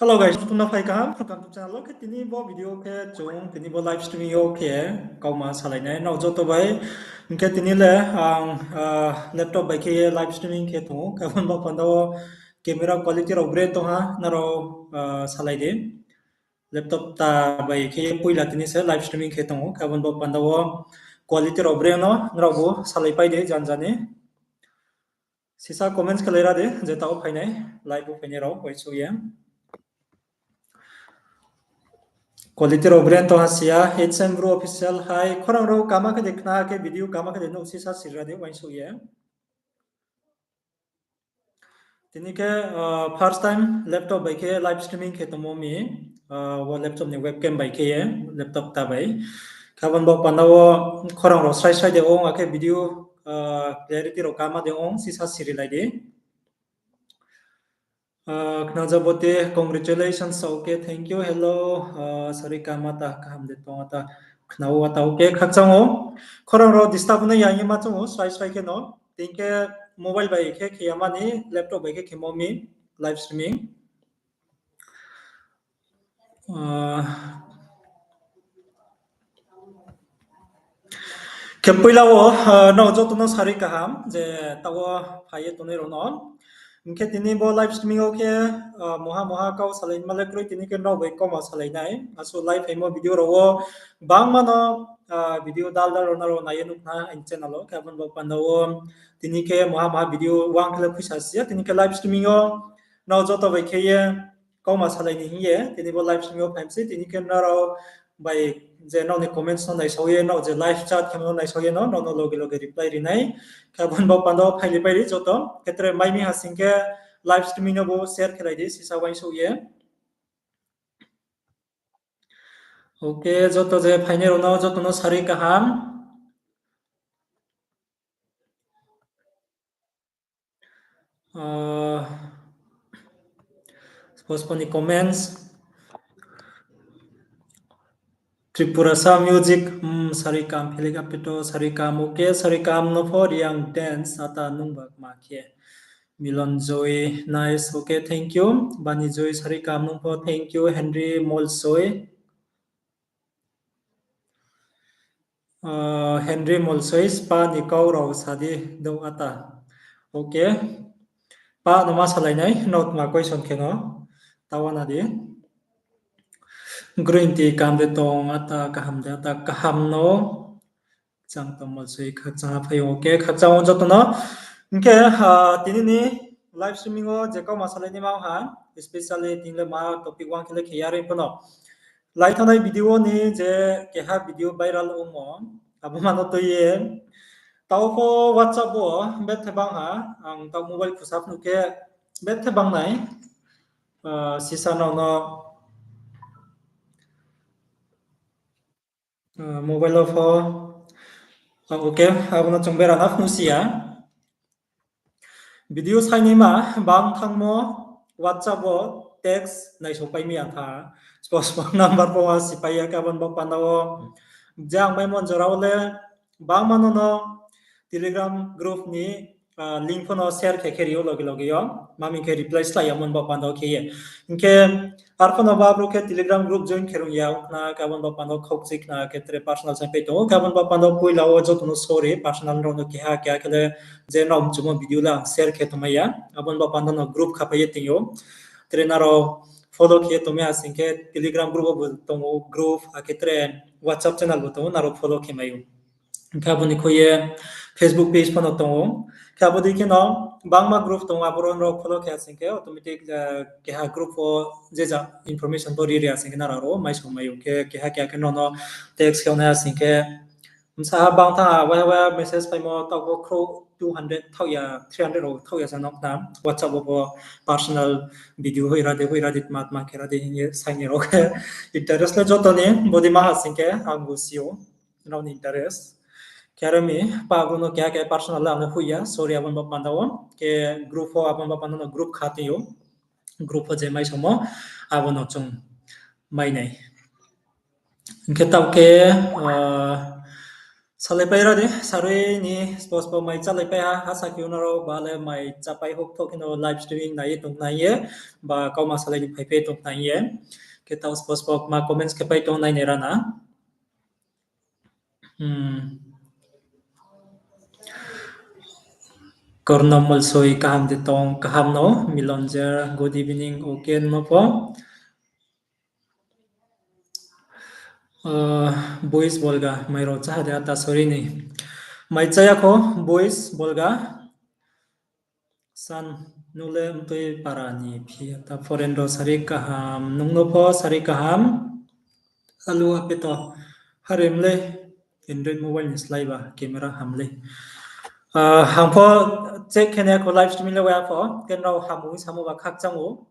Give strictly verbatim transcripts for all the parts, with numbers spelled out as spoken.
Hello guys, joto no phai kaham, welcome to channel. Khe tini bo video khe chung, tini bo live streaming yo khe kauma salai nai nrao joto bai. Hing khe tini le ang, ah, laptop bai khe ye live streaming khe tong ou, khe abo ni baoh panda wo camera quality rao bre tong ha, nrao, ah, salai di. Laptop ta bai khe ye poila tini se live streaming khe tong ou, khe abo ni baoh panda wo quality rao bre no nrao bo salai pai di janja ni. Sisa comments khe lai ra di, je taoh phainai, live wo phainai rao, uaingsouh ye. Quality rao bre tong ha si ya, H M Bru Official, hai, khorang rao kama khe de khna khe video kama khe de nuh sisa siri ra di, uaingsouh ye. Tini khe, ah, first time laptop bai khe live streaming khe tongmo mi, ah, wo laptop ni webcam bai khe ye, laptop ta bai. Khe abo ni baoh panda wo khorang rao srai srai de ong, akhe video, ah, clarity rao kama de ong, sisa siri lai di. Ah, Khnajaboti, congratulations, okay, thank you, hello, ah, Sarika ma ta, kaham de tong ata, khna ou ata, okay, khakchang ou. Khorang rao disturb nai ya hing ye ma choung ou, srai srai khe no. Tini khe mobile bai khe khe ya mani, laptop bai khe khemo mi, live streaming. Ah, khe poila wo, ah, nrao joto no sari kaham je taoh wo phai ye tongnai rao no. Hing khe tini bo live streaming wo khe, ah, moha moha kau salai ma le kroi, tini khe nrao bai kauma salai nai. Asuh live phaimo video rao wo bangma no, ah, video dal dal rao nrao nai ye nuh khna aini channel wo. Khe abo ni baoh panda wo tini khe moha moha video uang khe le phuisa si ya, tini khe live streaming yo nrao joto bai khe ye kauma salai ni hing ye, tini bo live streaming yo phai mi se, tini khe nrao bai je nrao ni comments no naisao ye, nrao je live chat khemo no naisao ye no, nrao no loge loge reply ri nai. Khe abo ni baoh panda wo phailai pai di joto, khe tre mai mi ha sing khe live streaming no bo share khe lai di, sisa uaingsouh ye. Okay, joto je phainai rao no, joto no sari kaham. Ah, postpone ni comments. Tripurasa music, hmm, sari kaham, Felix Apito, sari kaham, okay, sari kaham no pho Reang dance, ata nung ba kma khe. Milon Joy, nice, okay, thank you. Bani Joy, sari kaham nung pho, thank you. Henry Molsoi. Ah, Henry Molsoi, spa ni kau rao sa di, dou ata. Okay. Pa no ma salai nai, nrao tma question khe no. Taoh uana di. Green tea kaham de tong ata, kaham de ata, kaham no. Chang tongmo sei khakchang ha phai ou, okay, khakchang ou joto no. Hing khe, ah, tini ni live streaming wo je kauma salai ni ma ha, especially tini le ma topic uang khe le khe ya ri pho no. Lai thanngnai video ni je keha video viral ongmo, abo ma no tui ye. Taoh pho WhatsApp wo bethe bang ha, ang taoh mobile khusa phnuh khe bethe bang nai, ah, sisa nrao no Ah, mobile wo pho. Ah, okay, abo no chung bera na phnuh si ya. Video sainaima bang thanngmo WhatsApp wo text naisopai mi ya tha. Spo spo number pho wa sipai ya khe abo ni baoh panda wo. Je ang maimo jora wo le bangma no no Telegram group ni ah, link pho no share khe khe ri ou loge loge yo. Mami khe reply slái ya abo ni baoh panda wo khe ye. Hing khe arphuh no ba brouh khe Telegram group join khe rung ya ong khna khe abo ni baoh panda wo khaukchoi khna khe tre personal sai pai tong ou. Khe abo ni baoh panda wo poila wo joto no sorry, personal rao no keha keha khe le je nrao mchumo video le ang share khe tongmai ya. Abo ni baoh panda no group khapai ye tong ou. Tre nrao follow khe ye tongmai ya sing khe Telegram group wo bo tong ou group, akhe tre WhatsApp channel bo tong ou, nrao follow khe mai ou. Hing khe abo ni khui ye Facebook page pho no tong ou. Khe abo dei khe no bangma group tong ou, abo rao nrao follow khe ya sing khe automatic, eh, keha group wo je ja information pho ri ri ya sing khe nrao ro mai song mai ou. Khe keha keha khe nrao no text khe nai ya sing khe bsa ha bang tha ha, waiha waiha message phaimo taoh pho khrouh two hundred thaoh ya, three hundred rao thaoh ya sa no khna. WhatsApp wo pho personal video hoih ra di, hoih ra di, tma tma khe ra di hing ye saini rao khe interest le joto ni body ma ha sing khe ang bo si ou. Nrao ni interest. Khe aro mi, pa brouh no keha keha personal le ang no hoih ya, sorry, abo ni baoh panda wo. Khe group pho, abo ni baoh panda no group kha tong ou. Group pho je mai songmo, abo no chung mai nai. Hing khe taoh khe, ah, Salaipai ra di, sarui ni spo spo mai chálaipai ha, asa khe nrao ba le mai chápai hokthoh khe no live streaming nai ye tongkhna hing ye, ba kauma salai ni phaipai tongkhna hing ye. Khe taoh spo spo ma comments khe pai tong nai nai ra na. Hmm. Korno Molsoi kaham de tong, kaham no, Milonjer, good evening, okay, no pho. Boys bolga, mai rao cháha de ata sori ni. Mai cháya kho, boys bolga. San, nung le mtui para ni phi ata foreign rao sari kaham, nung no pho sari kaham. Alu ape to, harem le, Android mobile ni slái ba, camera ham le. Ang pho check khe nai kho live streaming le wai pho, khe nrao ham ong samo ba khakchang ou.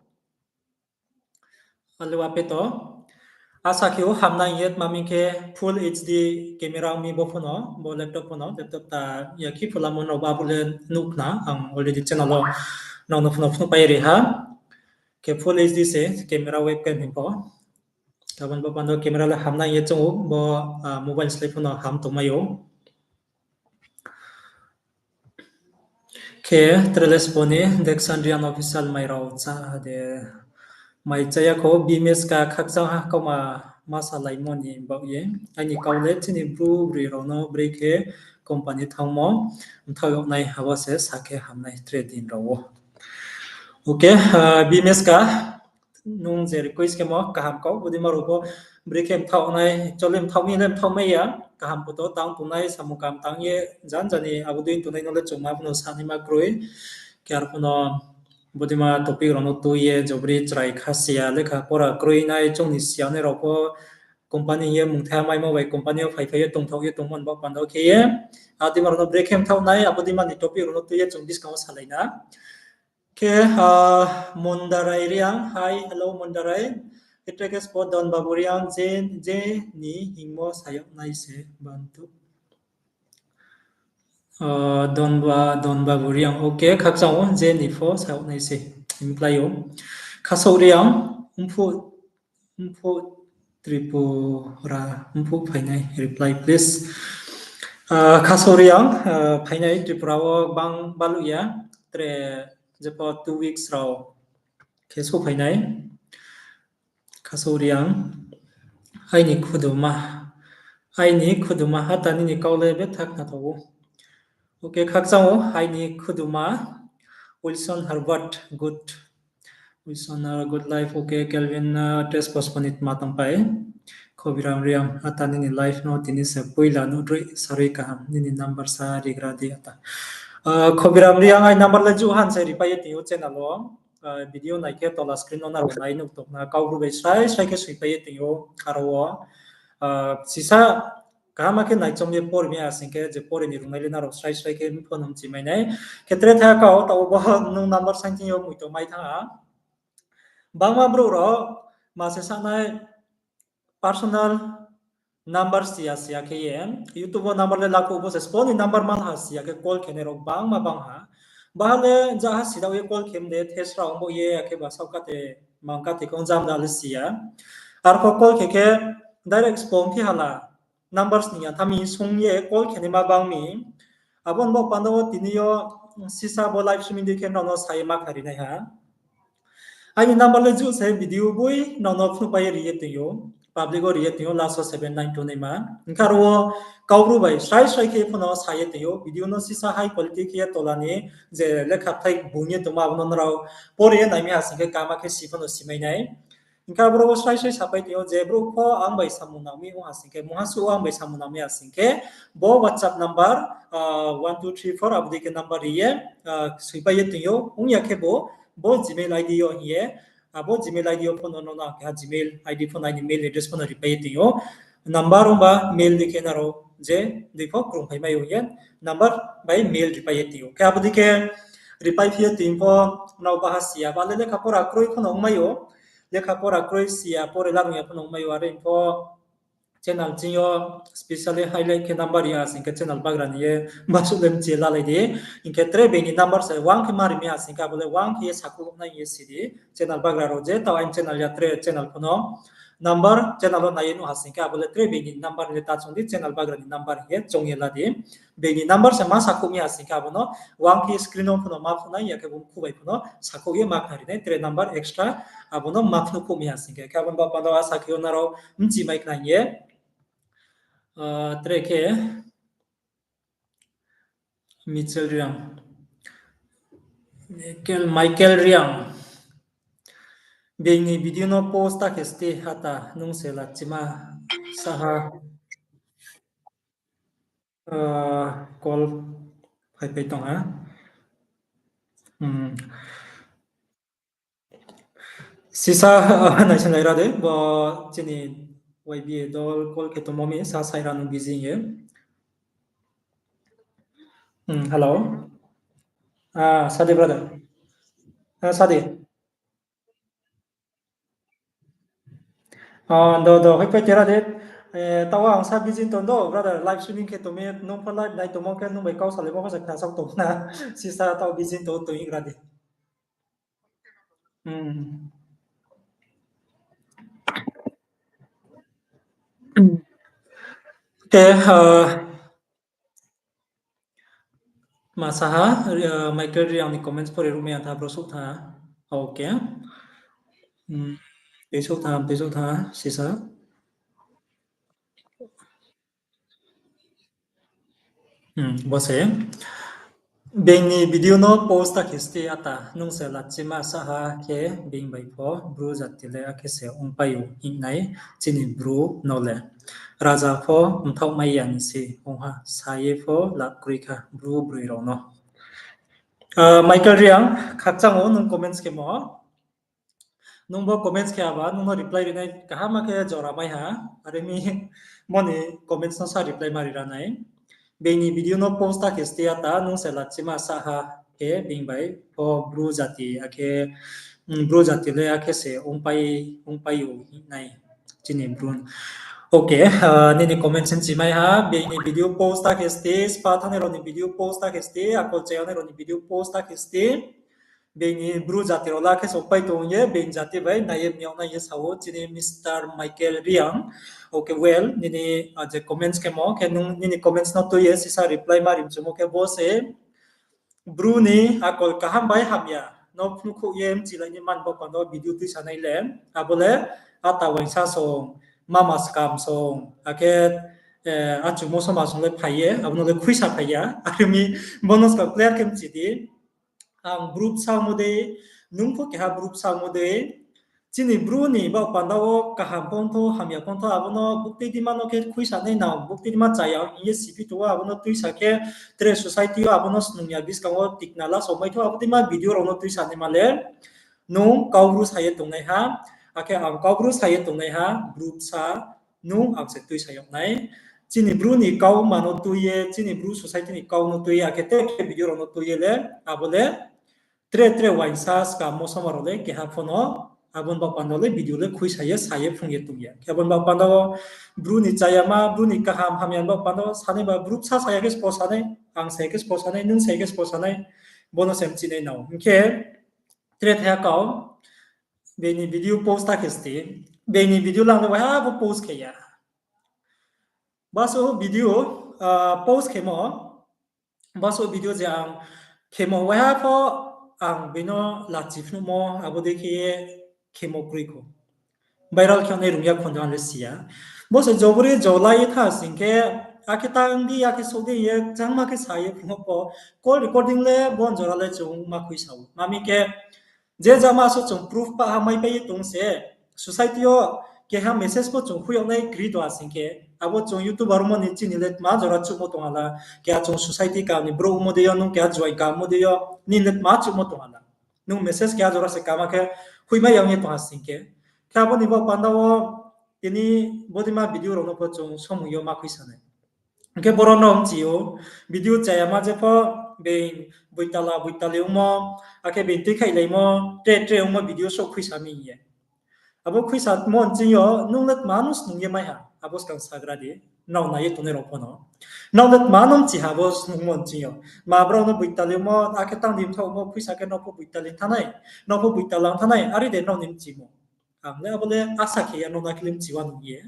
Alu ape to. Asa khe o hamnai hing ye tma mi khe full H D camera ong mi bo pho no, bo laptop pho no, laptop ta ya khe phulamo nrao ba bo le nuh khna, ang already channel wo nrao no pho no phnuh pai ri ha. Khe full H D se camera webcam hing pho. Abo ni bo panda camera le hamnai hing ye choung ou, bo mobile slái pho no ham tongmai ou. Khe Trelespo ni Deksan Rian official mai rao cháha de. Mai cháya kho, B M S ka khakchang ha kauma ma salaimo ni baoh ye. Aini kau le chini bru broi rao no brekhe company thanngmo mthaoh yag nai abo se sa khe hamnai tre din rao wo. Okay, B M S ka nung je request khemo kaham kau, bodei ma rao pho brekhe mthaoh nai, actually mthaoh mi le mthaoh mai ya, kaham pho to tang tongnai, samung kaham tang ye, jan jani abo dei tongnai no le chungma pho no sanaima kroi, khe ar pho no bodei ma topic rao no tui ye, jobri chrai kha si ya, lekha pora kroi nai, chung ni si ya nai rao pho company ye mungthai maimo bai company yo phaiphai ye tongthaoh ye tongmo ni baoh panda khe ye, abo dei ma rao no brekhe mthaoh nai, abo dei ma ni topic rao no tui ye chung buskang wo salai na. Khe, Mondarai Riang, hi, hello Mondarai. Khe tre khe spo Don Babu Riang, je, je ni hingmo sayag nai se bantu. Don Ba, Don Babu Riang, okay, khakchang ou, je ni pho sayag nai se, reply ou. Khasouh Riang, mphuh, mphuh Tripura, mphuh phainai, reply please. Khasouh Riang, phainai Tripura wo bang baluh ya, tre jepho two weeks rao khe souhphai nai. Khasouh Riang, aini khuduma, aini khuduma, ata nini kau le betha khna tong ou. Okay, khakchang ou, aini khuduma, Wilson Herbert, good. Wilson, good life, okay, Kelvin, Trespass Punit ma tangpai. Khobiram Riang, ata nini life no tini se poila nuhdroi sarui kaham, nini number sa rigra di ata. Khobiram Riang, ai number le juh han se ripai ye tong ou channel wo. Video nai khe tola screen no nrao nai nuh tong na, Kaubru bai srai srai khe soipai ye tong ou, aro wo. Sisa kaham khe naichom ye pori mi asing khe, je pori ni rungnai le nrao srai srai khe phone mchi mai nai. Khe tre tha kau, taoh bo nung number saing thing yo moito mai thanng ha. Bangma brouh rao ma se sanai personal number si ya si ya khe ye, YouTube wo number le lakhouh bo se spo ni number man ha si ya khe call khenai rao bangma bang ha. Baha le jaha sidaoh ye call khe mde test rao ong bo ye, akhe ba saoh kate mang kate khe ong jam da le si ya. Arpho call khe khe direct spo ong phi hala number sning ya tha mi sung ye call khenaima bang mi. Abo ni bo panda wo tini yo sisa bo live streaming dei khe nrao no sa ye ma khari nai ha. Aini number le juh se video boi nrao no phnuhpai ye ri ye tong ou, public wo ri ye tong ou, last wo seven nine two naima. Hing khe aro wo Kaubru bai srai srai khe pho no sa ye tong ou, video no sisa high quality khe ye tola ni je lekha bthai bung ye tongma abo no nrao pori ye nai mi asing khe kaham khe si pho no simai nai. Hing khe aboro wo srai srai sapai tong ou je brouh pho ang bai samung nang mi ong asing khe, mungha suh ang bai samung nang mi asing khe, bo WhatsApp number, one two three four abo dei khe number ri ye, soipai ye tong ou, ong ya khe bo, bo Gmail ID yo hing ye, abo Gmail ID yo pho no nrao no ang keha Gmail ID pho no aini mail address pho no ripai ye tong ou. Number ongba mail dei khe nrao je dei pho krungphai mai ou hing ye, number bai mail ripai ye tong ou. Khe abo dei khe ripai phi ye tong pho, nrao baha si ya ba le lekha pora kroi pho no ongmai ou, lekha pora kroi si ya, pore larung ya pho no ongmai ou, are pho channel ching yo specially highlight khe number ri asing khe channel bagra ni ye basuh le mchi lalai di. Hing khe tre being ni number se wang khe ma ri mi asing khe abo le wang khe ye sakhouh nai ye si di. Channel bagra rao je taoh aini channel ya tre channel pho no number channel wo nai ye nuh ha sing khe, abo le tre being ni number ni le ta choung di, channel bagra ni number hing ye choung ye la di. Being ni number se ma sakhouh mi ha sing khe, abo no wang khe screen wo phuno ma phnuh nai, ya khe bung khu bai phuno sakhouh ye ma khnari nai, tre number extra abo no ma phnuh khouh mi ha sing khe. Khe abo ni baoh panda wo asa khe yo nrao bchi mai khna hing ye, tre khe Michael Reang. Michael, Michael Reang. Being ni video no post ta khe sti ata, nung se lachima saha. Call phaipai tong ha. Sisa, naising lai ra de, bo chini Y B A dol call khe tongmo mi, sa sai ra nung busy hing ye. Hello. Sa di brother. Sa di. Do, do, hoihpai tera de. Taoh ang sa busy tong do, brother, live streaming khe tong mi, nung pho live nai tongmo khe nung bai kau salaimo pho se khna sao tong na. Sisa taoh busy tong tong ing ra di. Khe, ma sa ha, Michael Reang ni comments pore rumi ang tha bro souh tha. Okay. Tei souh tha, tei souh tha, sisa. Bo se, being ni video no post ta khe sti ata, nung se lachima saha khe being bai pho Bru jati le akhe se ongpai ou hing nai, chini Bru no le. Raja pho mthaohmai ya ni se ong ha, sa ye pho lab kroi kha Bru broi rao no. Michael Reang, khakchang ou nung comments khemo. Nung bo comments khe aba, nung no reply rinai kaham khe jora mai ha, are mi bo ni comments no sa reply ma ri ra nai. Being ni video no post ta khe sti ata, nung se lachima saha khe being bai pho Bru jati, akhe, Bru jati le akhe se ongpai, ongpai ou hing nai chini Bru. Okay, nini comments bchi mai ha, being ni video post ta khe sti, spa thanai rao ni video post ta khe sti, akol chayanai rao ni video post ta khe sti. Being ni Bru jati rao la khe se pai tong ye, being jati bai nai ye miyao nai ye sa ou chini Mister Michael Reang. Okay, well, nini je comments khemo khe nung nini comments no tui ye sisa reply ma ri mchumo khe bo se Bru ni akol kaham bai hamya no phnuhkhouh ye mchilai ni man bo panda wo video tuisanai le, abo le ata uaingsa song, mama skam song, akhe achumo soma song le phai ye, abo no le khuisa phai ya, are mi bo no skang clear khe mchi di. Ang Bru bsa ongmo dei, nung pho keha Bru bsa ongmo dei. Chini Bru ni baoh panda wo kaham pho ongthou, hamya pho ongthou, abo no buktui dima no khe khuisanai nao, buktui dima chaya hing ye siphi tong ou, abo no tuisa khe tre society yo abo no snung ya buskang wo tikna la somai thou, abo dima video rao no tuisanaima le nung Kaubru sa ye tongnaiha, akhe ang Kaubru sa ye tongnaiha, Bru bsa, nung ang se tuisa yag nai. Chini Bru ni kau ma no tui ye, chini Bru society ni kau no tui ye, akhe tre tre video rao no tui ye le, abo le tre tre uaingsa skam mosoma rao le keha pho no, abo ni baoh panda le video le khuisa ye, sa ye phrung ye tong ya. Khe abo ni baoh panda wo Bru ni chayama, Bru ni kaham hamya ni baoh panda wo sanai ba Bru bsa sa ya khe spo sanai, ang sa ya khe spo sanai, nung sa ya khe spo sanai, bo no se mchinai nao. Hing khe tre thaiha kau, being ni video post ta khe sti, being ni video lang le waiha bo post khe ya. Baso video post khemo, baso video je ang khemo waiha pho ang bini lachi phnuhmo abo dei khe ye khemo kroi kho. Viral khe nai rung ya khon ang le si ya. Bo se jobori jolai ye tha sing khe, akhe tang di, akhe souh di ye changma khe sa ye phnuh pho, call recording le bo jora le chung ma khuisa ou. Mami khe, je jama so chung proof pa ha maipai ye tong se, society yo keha message pho chung khui yag nai kri tong ha sing khe, abo chung YouTuber mo ni chini le tma jora chuhmo tong ha la, keha chung society ka ni brouh mo dei yo, nung keha juai ka mo dei yo, nini le tma chuhmo tong ha la. Nung message keha jora se kama khe khuimai yag ye tong ha sing khe. Khe abo ni bo panda wo tini bodima video rao no pho chung somung yo ma khuisa nai. Hing khe boro no mchi ou, video chayama je pho being boitala boitali ongmo, akhe being tuikhaihláimo, tre tre ongmo video souh khuisa mi hing ye. Abo khuisamo nching yo, nung le tma no snung ye mai ha, abo skang sagra di, nrao nai ye tongnai rao pho no. Nrao le tma no mchi ha abo snungmo nching yo. Ma brao no boitali ongmo, akhe tang di mthaohmo, khuisa khe nrao pho boitali thanngnai, nrao pho boitala thanngnai, are de nrao ni mchimo. Ang le abo le asa khe ya, nrao no khe le mchi wanou ye.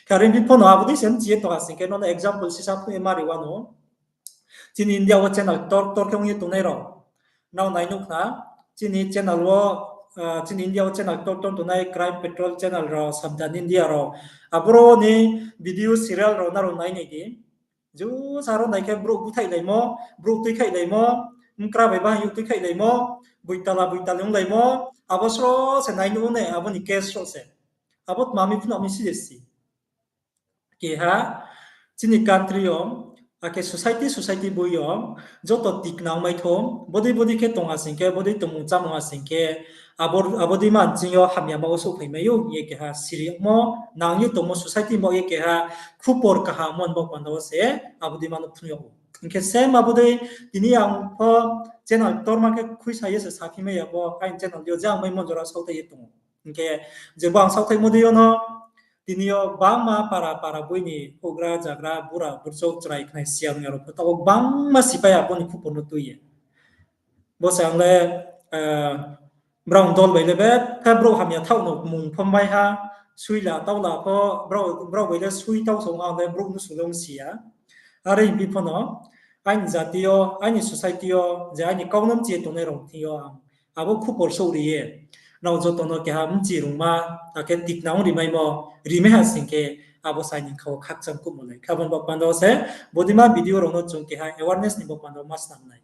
Khe are ong phi pho no abo dei se mchi ye tong ha sing khe, nrao no example sisa phnuh ye ma ri wanou. Chini India wo channel ktor ktor khe ong ye tongnai rao, nrao nai nuh khna. Chini channel wo, chini India wo channel ktor ktor tongnai, Crime Patrol channel rao, Sabdhan India rao, aboro ni video serial rao nrao nai nai di. Ju sa ro nai khe brouh búthaihlaimo, brouh tuikhaihláimo, mkra bai bahai youh tuikhaihláimo, boitala boitali onglaimo, abo sro se nai nuh ne, abo ni case sro se. Abo tma mi phnuh mi si de si. Keha, chini country yo, akhe society, society boi yo, joto tikna ongmai thou, bodei bodei khe tong ha sing khe, bodei tongmung chámung ha sing khe, abo, abo dei ma nching yo hamyama wo souhphaimai ou hing ye keha sirimo, nang ye tongmo society bo ye keha khupor kaham mo ni baoh panda wo se, abo dei ma no phnuh yag ou. Hing khe same abo dei, tini ang pho channel ktorma khe khuisa ye se saphimai ya pho, aini channel yo je ang maimo jora saothai ye tong ou. Hing khe, je bo ang saohthaimo dei yo no, tini yo gbangma para para boi ni houhgra zagra, bura burchouh, chrai khnai siya rung ya rao pho taoh wo gbangma sipai abo ni khupor no tui ye. Bo se ang le, brao dol bai le be, khe brouh hamya thaoh no mung pho mai ha, suila taola pho, brao, brao bai le sui tau song ang le brouh no sung le ong si ya. Are hing phi pho no, aini jati yo, aini society yo, je aini kau no mchi ye tongnai rao thing yo ang abo khupor souh ri ye, nrao joto no keha mchi rungma, akhe tikna ong rimaimo, rimai ha sing khe, abo sai ni kha wo khakchang kuhmo lai. Khe abo ni baoh panda wo se, bodei ma video rao no chung keha awareness ni baoh panda wo ma snam nai.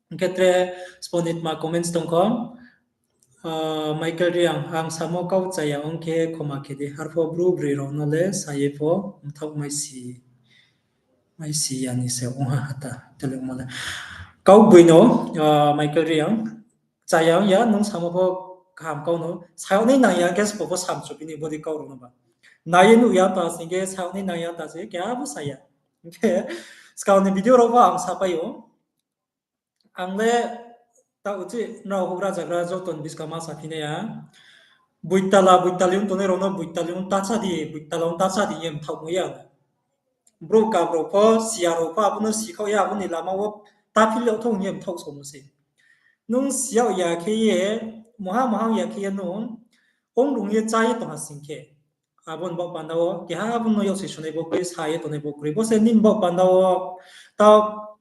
Hing khe tre sbo ni tma comments tong kho, Michael Reang, ang samo kau chaya ong khe khoma khe di, arpho bru broi rao no le sa ye pho mthaoh mai si, mai si ya ni se ong ha hata, tele ongmo le. Kau boi no, Michael Reang, chaya ong ya, nung samo pho kaham kau no, sa yag nai nang ya khe sbo pho samchu phi ni bodei kau rao no ba. Nai ye nuh ya ta sing khe, sa yag nai nang ya ta sing khe, keha bo sa ya. Hing khe, skang ni video rao pho ang sapai ou. Ang le, taoh uchih nrao houhgra zagra joto ni buskang ma saphi nai ya. Boitala, boitali ong tongnai rao no boitali ong ta chá di, boitala ong ta chá di ye mthaohmo ya. Brouh kam rao pho, siya rao pho, abo no sikhaoh ya, abo ni lama wo ta phil yag thou hing ye mthaoh somo se. Nung si yag ya khe ye, maha maha ya khe ye nung, ong rung ye chá ye tong ha sing khe. Abo ni baoh panda wo, keha abo no yaksi sunai bo kroi, sa ye tongnai bo kroi. Bo se nini baoh panda wo, taoh,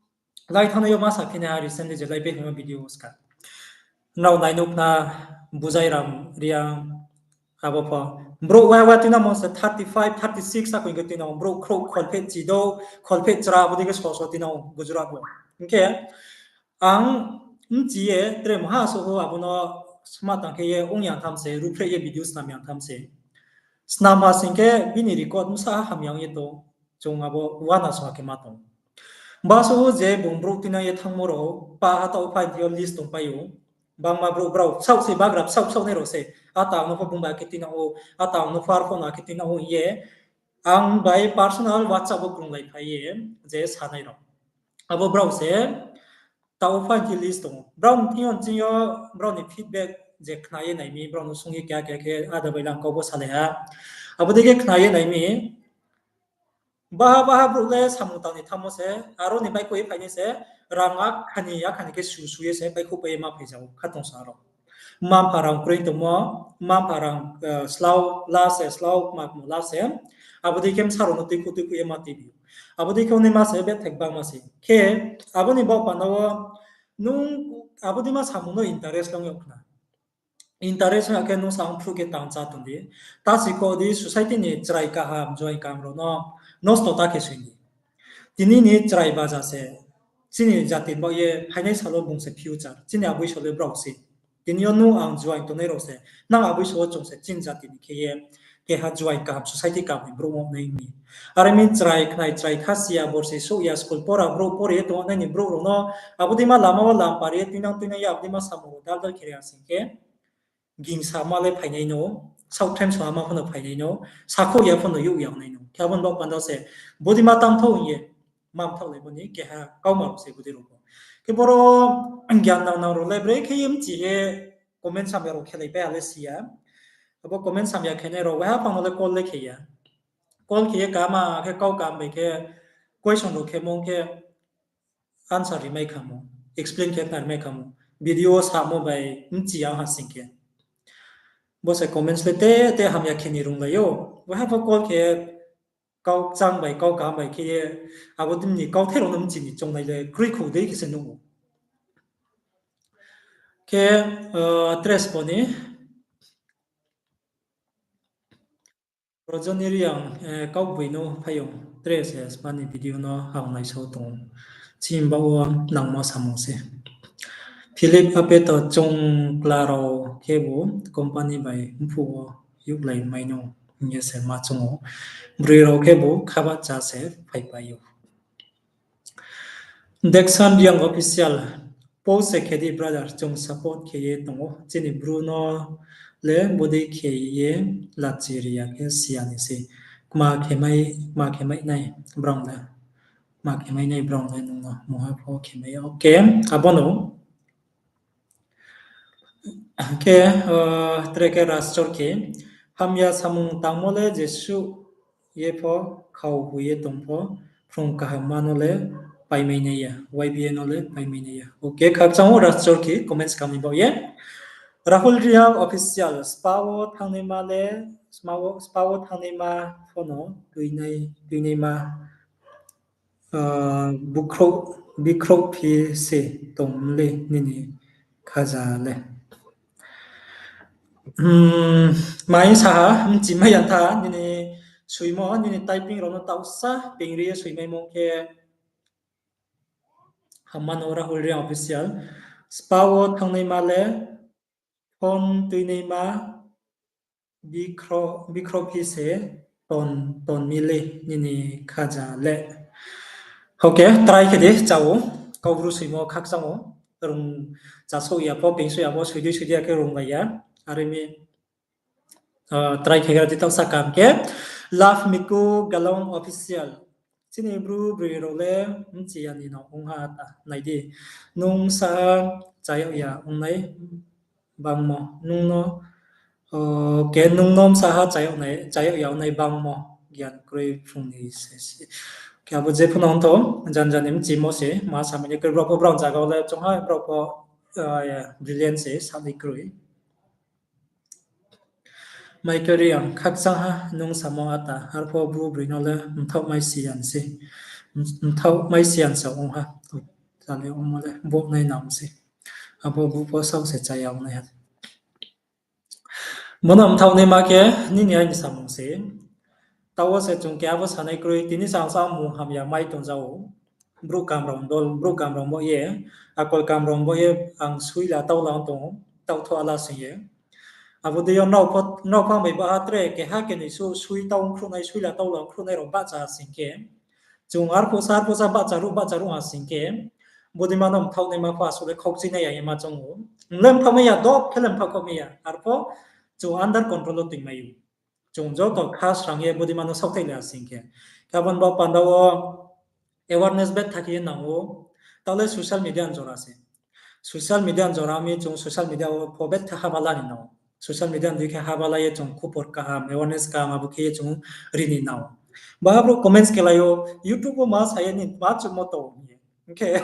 lai thanngnai yo ma saphi nai ha recently je lai phaimo video wo ska. Nrao nai nuh khna Bujairam Reang abo pho. Brouh wa wa tuinangmo se thirty five, thirty six akoi khe tuinang, brouh khrouh kholpheh chidou, kholpheh chra abo dei khe so so tuinang Gujarat wo. Hing khe, ang mchi ye tre maha souh ho abo no sma tang khe ye ong yang tham se, ruhphreh ye video snam yang tham se. Snam ha sing khe bini record bsa ha hamya ong ye tong, chung abo uana song ha khe ma tong. Ba souh ho je bung brouh tuinang ye thanngmo rao, pa ha taoh phaing thing yo list tongpai ou. Bangma brouh brao bsaoh se bagra bsaoh bsaoh nai rao se. Ata ang no pho bung bai khe tuinang ou, ata ang no pho arphuh no khe tuinang ou hing ye. Ang bai personal WhatsApp wo krunglai phai ye, je sanai rao. Abo brao se, taoh phaing khe list tong ou. Brao ni thing yo nching yo, brao ni feedback je khna ye nai mi, brao no sung ye keha keha khe ada bai lang kau bo salai ha. Abo dei khe khna ye nai mi, baha baha brouh le samung tang ni thanngmo se, aro ni baihkhouh ye phainai se, rang akhani akhani khe su su ye se baihkhouh pai ye ma phai ja ou, khatungsung rao. Mma-mpha rang kroi tongmo, mma-mpha rang, slau la se, slau kma kmo la se, abo dei khe bsa rao no tuikhouh tuikhouh ye ma tuibi ou. Abo dei khe ongnaima se bethe gbangma se. Khe, abo ni baoh panda wo, nung abo dei ma samung no interest long yag khna. Interest ong ya khe nung sa ong phruh khe tang chá tong di. Ta si kho di society ni chrai kaham, juaing kaham rao no nosto ta khe soi di. Tini ni chrai baja se, chini jati ni baoh ye phainai sal wo bung se future, chini aboi sal wo brao se. Tini yo nung ang juaing tongnai rao se, nang aboi sal wo chung se chini jati ni khe ye, keha juaing kaham society kaham ni brouh ong nai mi. Are mi chrai khnai, chrai kha si ya, borsi souh ya, school pora brouh pori ye tong nai ni brouh rao no, abo dei ma lama wo lam pari ye tuinang tuinang ye, abo dei ma samung rao dal dal khe ri ya sing khe, gingsama le phainai no, saohthaim soama pho no phainai no, sakhouh ya pho no youh ya nai no. Khe abo ni baoh panda se, bodei ma tang thou hing ye, ma mthaohlaimo ni keha kauma rao se bodei rao pho. Khe boro gyan nang nang rao le bre khe ye mchi ye comment samya rao khelai pai ha le si ya. Abo comment samya khenai rao waiha phang no le call le khe ya. Call khe ye kama khe kau kam bai khe question rao khemo khe answer rimai khamo, explain khe khna rimai khamo, video wo samo bai mchi ya ha sing khe. Bo se comments le te te hamya khe ni runglai ou. Waiha pho call khe kau kchang bai, kau kaham bai khe ye, abo dei ni kauthai rao no mchi ni choungnai le kroi khou dei khe se nuh ou. Khe, eh, tres pho ni Rojoni Reang, eh, kaugboi no phaiyong, tres, eh, spa ni video no ang naisao tong ou. Chini baoh wo nangmo samung se. Philip Apeto, chung kla rao khebu company bai mphuh wo youhlai mai no hing ye se ma choung ou. Broi rao khebu khabahcha se phaipai ou. Deksan Reang Official, post se khe di brother, chung support khe ye tong ou. Chini Bru no le bodei khe ye lachi ri ya khe si ya ni se. Kma khe mai, kma khe mai nai brao le. Kma khe mai nai brao le nung no mungha pho khe mai ya. Okay, abo no. Khe, eh, tre khe Rastor khe, hamya samung tangmo le jesuh ye pho khau hu ye tong pho, phrung kaham ma no le paimai nai ya, Y B A no le paimai nai ya. Okay, khakchang ou Rastor khe comments kam ni baoh ye. Rahul Reang Official, spa wo thanngnaima le, spa wo, spa wo thanngnaima pho no tuinai, tuinaima, ah, bukhrouh, bikhrouh phi se tong le nini khaja le. Hmm, mai sa ha, mchi mai ya tha, nini soimo, nini typing rao no taohsa pingri ye soimaimo khe, hamma no Rahul Reang Official, spa wo thanngnaima le, phone tuinaima, bikhrouh, bikhrouh phi se ton, ton mi le nini khaja le. Okay, try khe di, chá ou, Kaubru soimo khakchang ou, rung chasouh ya pho, pengsouh ya pho, soi dei soi dei ya khe runglai ya, are mi, ah, try khe gra di taohsa kam khe, Love Miku Galong Official. Chini Bru broi rao le mchi ya ni no ong ha ta, nai di. Nung sa ha chá yag ya ongnai bangmo. Nung no, o, khe nung no bsa ha chá yag nai, chá yag ya ongnai bangmo. Gian kroi phrung ni se se. Khe abo je pho no ong tho, jan jan ni mchimo se, ma samai ni kroi brao pho brao zaga wo le choung ha, brao pho, ah, brilliant se, sa ni kroi. Michael Reang, khakchang ha nung samo ata, arpho Bru broi no le mthaoh mai siyan se, mthaoh mai siyan se ong ha. Tale ongmo le bo nai nang se. Abo bu pho saoh se chá ya ongnai ha. Bo no mthaoh naima khe nini aini samung se. Taoh wo se chung keha pho sanai kroi, tini sa ang sa mung hamya mai tong ja ou. Brouh kam rao dol, brouh kam rao bo ye, akol kam rao bo ye, ang sui la tau la tong ou, taoh tho ala sing ye. Abo dei yo nrao pho, nrao pho ang bai baha tre keha kenoi suh sui tau ongkhruhnai, sui la tau la ongkhruhnai rao bahcha sing khe, chung arphuh sa, arphuh sa bahcha ruh, bahcha ruh ha sing khe, bodei ma no mthaoh naima pho asuh le khaukchinai ya ye ma choung ou. Mle mthaoh mai ya, doh khe le mthaoh khaoh mai ya. Arpho chung under control wo toing mai ou. Chung joto kha srang ye bodei ma no saohthai le ha sing khe. Khe abo ni baoh panda wo awareness betha khe ye nang ou. Taoh le social media ni jora se. Social media ni jora mi chung social media wo pho betha haba la ni nang ou. Social media ni dei khe haba la ye chung khupor kaham, awareness kaham abo khe ye chung ri ni nang ou. Baha brouh comments khe lai ou, YouTube wo ma sa ye ni ma chuhmo tong hing ye. Hing khe,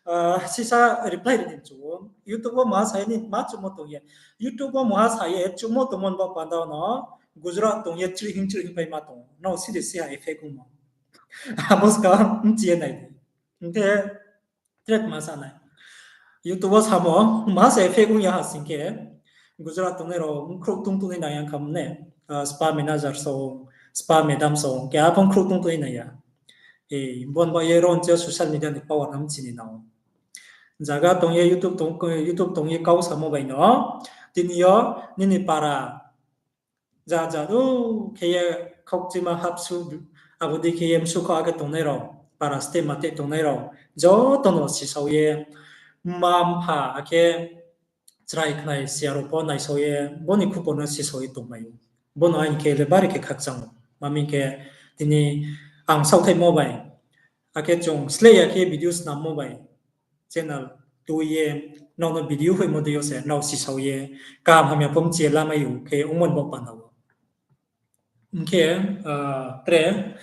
ah, sisa reply ri ni chu ou, YouTube wo ma sa ye ni ma chuhmo tong ye. YouTube wo ma sa ye chuhmo tongmo ni baoh panda no, Gujarat tong ye chrih hing chrih hing pai ma tong ou. Nrao side si ha effect ongmo. Abo ska mchi ye nai di. Hing khe, tre ma sa nai. YouTube wo samo, ma se effect ong ya ha sing khe, Gujarat tongnai rao bkhrouh tong tongnai nang ya kham ne, ah, spa manager song, spa madam song, khe aphang bkhrouh tong tongnai nang ya. E, bo ni baoh ye ron che social media ni power no mchi ni nang ou. Zaga tong ye YouTube tong, YouTube tong ye kau samo bai no, tini yo nini para, ja ja, o, khe ye khaukchima hapsu, abo dei khe ye msu kha akhe tongnai rao, para state mate tongnai rao, joto no sisao ye, mma mpha akhe chrai khnai siya rao pho naisao ye, bo ni khupor no sisao ye tongmai ou. Bo no aini khe le bari khe khakchang ou. Ma mi khe tini ang saohthaimo bai, akhe chung sleh ya khe video snammo bai, channel tui ye, nrao no video hoihmo dei yo se, nrao sisao ye, kaham hamya pho mchi ye lamai ou, khe ongmo ni baoh panda wo. Hing khe, ah, tre,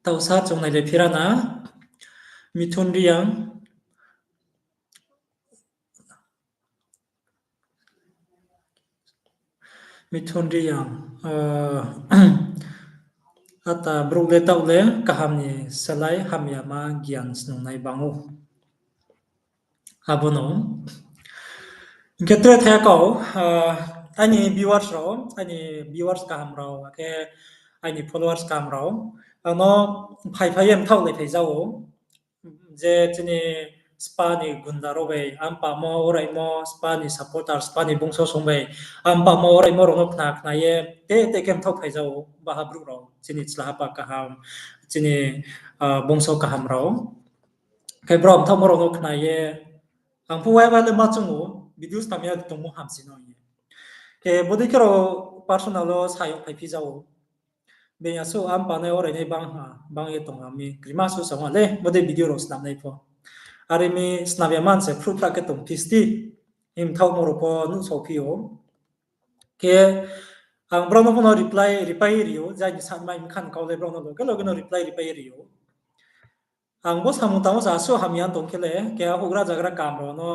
taohsa chung nai le phira na, Mithun Reang, Mithun Reang, ata brouh le taoh le kaham ni slái hamyama gian snungnai bang ou. Abo no. Hing khe tre thai kau, aini viewers rao, aini viewers kaham rao, akhe aini followers kaham rao, ang no phaiphai ye mthaoh lai phai ja ou. Je chini spa ni gunda rao bai, ampamo, oraimo, spa ni supporter, spa ni bungso song bai, ampamo, oraimo rao no khna khna ye, te te khe mthaoh phai ja ou, baha brouh rao, chini chlahapa kaham, chini bungso kaham rao. Khe brao mthaohmo rao no khna ye, ang pho waiha le ma choung ou, video snam ya tongmo hamsi no hing ye. Khe bodei khe rao personal wo sa yag phaiphi ja ou. Being asuh ampa nai orainai bang ha, bang ye tong ha mi, krima suh sa ha le, bodei video rao snam nai pho. Are mi snam ya man se phruhphra khe tong phisti, hing mthaohmo rao pho nuhsaophi ou. Khe ang brao no pho no reply, reply ri ou, jai ni sanmai mkhan kau le brao no loge loge no reply, reply ri ou. Ang bo samung tangmo se asuh hamya tong khe le, keha houhgra zagra kam rao no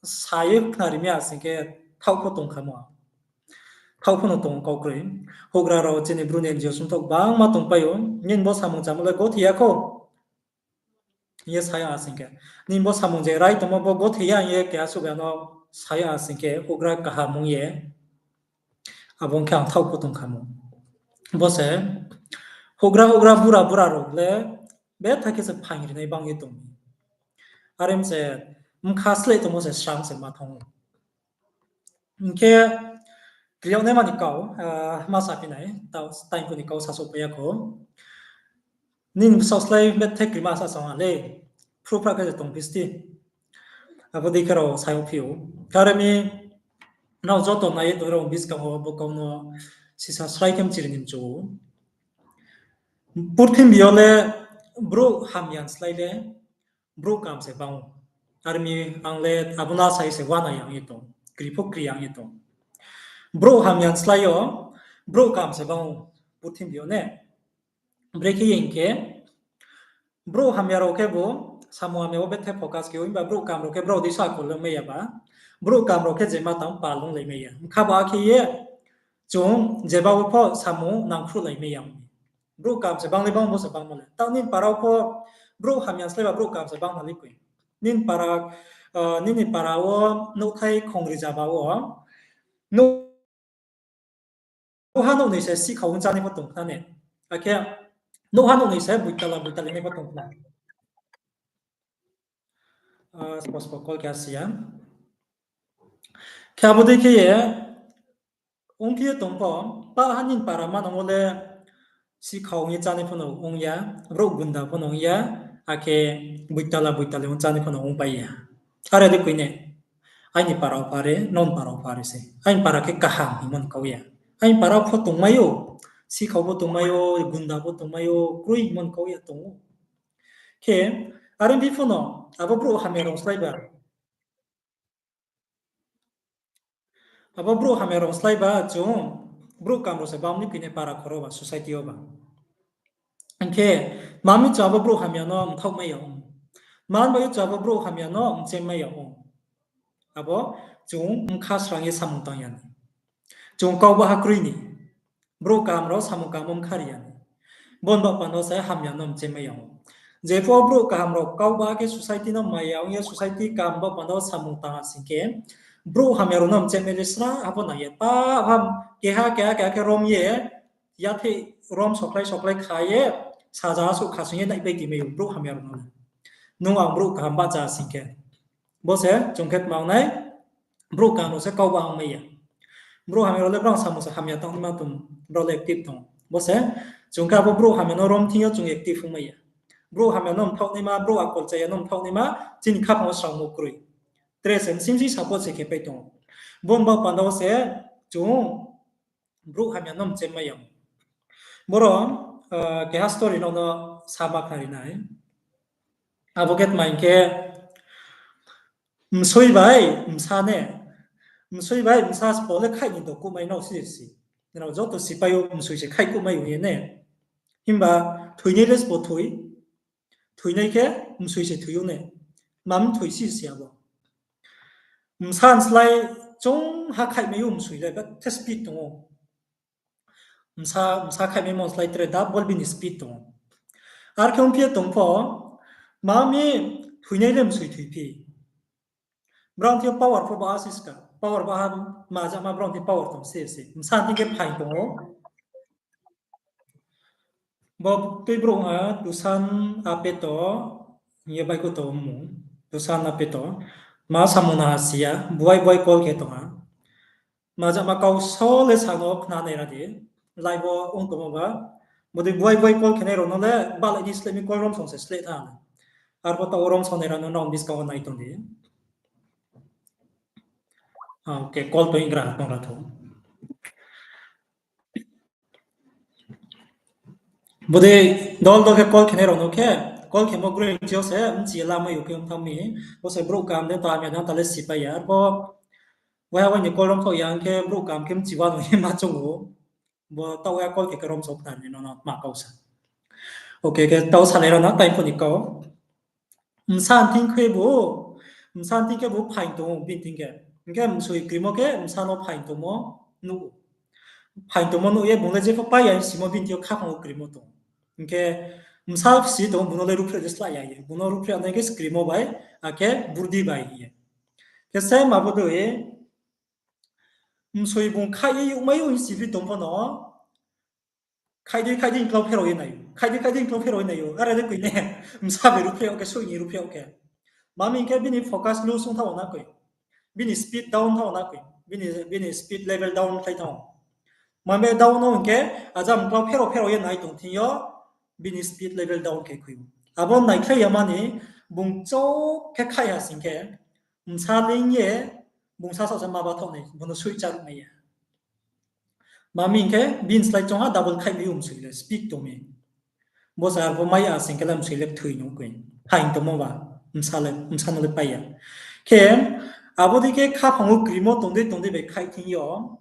sa ye khnari mi ya sing khe thaoh pho tong khamo. Thaoh pho no tong kau kroi. Houhgra rao chini Bru ni N G O sumthaoh bangma tongpai ou. Nini bo samung chamo le gothi ya kho hing ye sa ya sing khe. Nini bo samung je rai tongmo bo gothi ya hing ye keha suh ya no sa ya sing khe houhgra kaham ong ye. Abo ong khe ang thaoh pho tong khamo. Bo se houhgra houhgra bura bura rao le betha khe se phaing rinai bang ye tong. Are mi se mkha sleh tongmo se srang se ma thanng ou. Hing khe kri yag naima ni kau, ma saphi nai, tao time pho ni kau sasouhpai ya kho. Nini bsaoh slái bethe krima sa sa ha le, phruhphra khe se tong phisti. Abo dei khe rao sa yagphi ou. Khe are mi nrao joto nai ye tong rao buskang wo bo kau no sisa srai khe mchiri ni mchu ou. Purthimbi yo le brouh hamya ni slái le brouh kam se bang ou. Are mi ang le abo no sa ye se uana yang ye tong, kri pho kri yang ye tong. Brouh hamya ni slái yo brouh kam se bang ou purthimbi yo ne. Brekhe ye hing khe, brouh hamya rao khebu samung hamya wo bethe focus khe ou, himba brouh kam rao khe brao dei sa kol lung mai ya ba, brouh kam rao khe je ma tang pal lung lai mai ya. Mkha ba khe ye, chung jeba wo pho samung nangkhruhlai mai ya. Brouh kam se bang le bang bo se bangmo le. Taoh nini para wo pho brouh hamya ni slái ba brouh kam se bang ha le koi. Nini para, nini para wo nouhthai khongri jaba wo, nouh nouhha nouhnoi se sikhau ong chánai pho tong khna ne. Akhe nouhha nouhnoi se boitala boitali nai pho tong khna. Spo spo call khe si ya. Khe abo dei khe ye, ong khe ye tong pho, pah ha nini para manang wo le sikhau ong ye chánai pho no ong ya, brouh gunda pho no ong ya, akhe boitala boitali ong chánai pho no ongpai ya. Are dei koi ne, aini para wo pha re, nini para wo pha re se. Aini para khe kaham hingmo ni kau ya. Aini para pho tongmai ou, sikhau pho tongmai ou, gunda pho tongmai ou, kroi hingmo ni kau ya tong ou. Khe, are phi pho no, abo brouh hamya rao slái ba. Abo brouh hamya rao slái ba chung, brouh kam rao se bam ni koi ne para khoro ba, society yo ba. Hing khe, ma mi chung abo brouh hamya no mthaoh mai ya ong. Ma mi chung abo brouh hamya no mchem mai ya ong. Abo chung mkha srang ye samung tang ya ni. Chung kau baha kroi ni. Brouh kam rao samung kam wo mkha ri ya ni. Bo ni baoh panda se hamya no mchem mai ya ong. Jepho brouh kaham rao kau ba khe society no maya ong ye society kam baoh panda wo samung tang ha sing khe, brouh hamya rao no mchem mai le sra abo nang ye. Pah ham keha keha keha khe rom ye, yathei rom sokhlai sokhlai kha ye, saja asuh khasung ye naipai ti mai ou brouh hamya rao no. Nung ang brouh kaham bahcha sing khe. Bo se chung khe tma ong nai, brouh kaham rao se kau ba ong mai ya. Brouh hamya rao le brao samung se hamya tang naima tong, brao le active tong. Bo se, chung khe abo brouh hamya no rom thing yo chung active ong mai ya. Brouh hamya no mthaoh naima, brouh akol chaya no mthaoh naima, chini khaphang wo srangmo kroi. Tre se msimsi support se khe pai tong. Bo ni baoh panda wo se, chung brouh hamya no mchem mai ya. Boro, keha story no no sama khnari nai. Abo khe tma hing khe, msoi bai bsa ne, msoi bai bsa sbo le khaih ni dokuh mai no si si. Nrao joto sipai ou msoi se khaih kuh mai ou ye ne. Himba thoinai le sbo thoi, thoinai khe msoi se thoi ou ne. Mam thoi si si abo. Bsa ni slái Chung ha khaihmai ou msoi le, bethe speed tong ou. Bsa, bsa khaihmaimo slái tre double bini speed tong ou. Ar khe ongphi ye tong pho, ma mi thoinai le msoi thoiphi. Brao thing yo power pho ba ha siska, power ba ha, ma jama brao thing power tong se se. Bsa thing khe phaing tong ou. Bo tui brouh ha, Tusan Apeto, hing ye baihkhouh tong ou, Tusan Apeto. Ma samung na ha si ya, buai buai call khe tong ha. Ma jama kau so le sa no khna nai ra di, live wo ong tongmo ba. Bodei buai buai call khenai rao no le, bahlai di sleh mi call rom song se sleh tha. Arphuh taoh wo rom songnai rao no nrao buskang wo nai tong di. Ah, okay, call tong gra tong ra thou. Bodei dol dol khe call khenai rao no khe, call khemo groi chi yo se, mchi ye lamai ou khe ong thanng mi, bo se brouh kam de ta hamya de ta le sipai ya, arphuh, waiha wai ni call rom khaoh ya, hing khe brouh kam khe mchi wa no ye ma choung ou, bo taoh waiha call khe khe rom song khna ni no no ma kau sa. Okay, khe taoh salai rao no time pho ni kau. Bsa thing khe bo, bsa thing khe bo phaing tong ou, bini thing khe. Hing khe msoi krimo khe bsa no phaing tongmo nuh ou. Phaing tongmo nuh ye bung le jepho pai ya simo bini thing yo khaphang wo krimo tong ou. Hing khe bsa si tong ou, bung no le ruhphreh de slái ya ye. Bung no ruhphreh nai khe se krimo bai, akhe burdi bai ye. Khe same abo dei, msoi bung khaih ye youhmai ou hing siphi tong pho no, khaih dei khaih dei hing klau pherao ye nai ou, khaih dei khaih dei hing klau pherao ye nai ou, are de koi ne, bsa bai ruhphreh ou khe, soi ni ruhphreh ou khe. Ma mi hing khe bini focus lose ong thanng ou na koi, bini speed down thanng ou na koi, bini, bini speed level down khlai thanng ou. Ma mi down no hing khe, aja mklau pherao pherao ye nai tong thing yo, bini speed level down khe khui ou. Abo naikhlai ya mani, bung chouh khe khaih ha sing khe, bsa leing ye, bung sasaoh se ma bathaoh nai, bung no soi cháruh mai ya. Ma mi hing khe, bini slái choung ha double khaih mi ou msoi le, speed tong mi. Bo se arphuh mai ya sing khe le msoi le kthoi no koi. Phaing tongmo ba, bsa le, bsa no le pai ya. Khe, abo dei khe khaphang wo krimo tong dei tong dei bai khaih thing yo,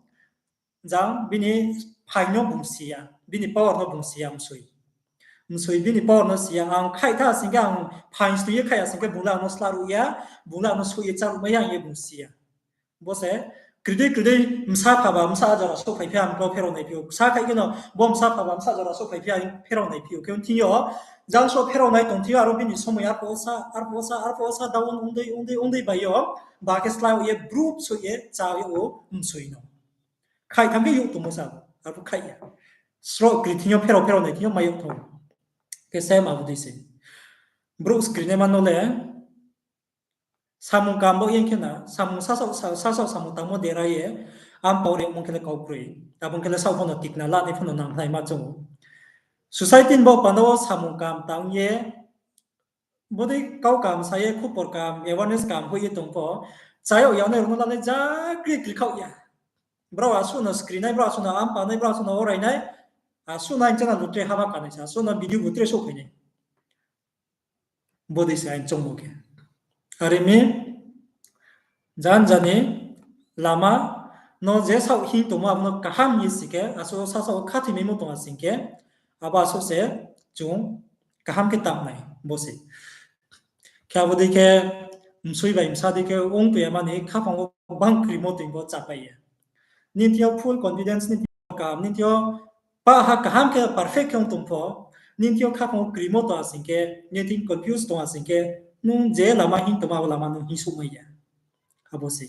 jang bini phaing no bung si ya, bini power no bung si ya msoi. Msoi bini power no si ya, ang khaih tha sing khe ang phaing sni ye khaih ya sing khe bung le ang no sla ruh ya, bung le ang no soi ye cháruh mai ya hing ye bung si ya. Bo se, kri dei kri dei bsa pha ba bsa jora souhphai phi ha, mklau pherao nai phi ou. Sa khaih khe no, bo bsa pha ba bsa jora souhphai phi ha, pherao nai phi ou. Khe ong thing yo, jang so pherao nai tong thing yo, aro bini somoi arphuh wo sa, arphuh wo sa, arphuh wo sa, down ong dei, ong dei, ong dei bai yo, ba khe sla ye, brouh soi ye, chá ye ou, msoi no. Khaih tham khe youh tongmo sa, arphuh khaih ya. Sroh kri thing yo, pherao pherao nai thing yo, mai youh tong. Khe same abo dei se. Brouh skri naima no le, samung kam bo yen khe na, samung sasaoh, sa-, sasaoh samung tangmo dera ye, ampao ri mung khe le kau kroi. Abo khe le saoh pho no tikna la, ni pho no nang naima choung ou. Society ni bo panda wo samung kam tang ye, bodei kau kam sa ye, khupor kam, awareness kam hoih ye tong pho, chá yag ya nai rao no la le ja kri kri khaoh ya. Brao asuh no skri nai, brao asuh no ampa nai, brao asuh no orai nai, asuh no aini channel bo tre haba kanai se, asuh no video bo tre souhphai nai. Bodei se aini choungmo khe. Are mi, jan jani lama no je saoh hing tongmo abo no kaham hing ye si khe, asuh sasaoh khathoimaimo tong ha sing khe, abo asuh se chung kaham khe tang nai, bo se. Khe abo dei khe, msoi bai bsa dei khe ong tong ya mani khaphang wo bang krimo toing bo chápai ya. Nini thing yo full confidence, nini thing yo kaham, nini thing yo pah ha kaham khe perfect khe ong tong pho, nini thing yo khaphang wo krimo tong ha sing khe, nini thing confuse tong ha sing khe, nung je lama hing tongma abo lama nung hing souhmai ya. Abo se.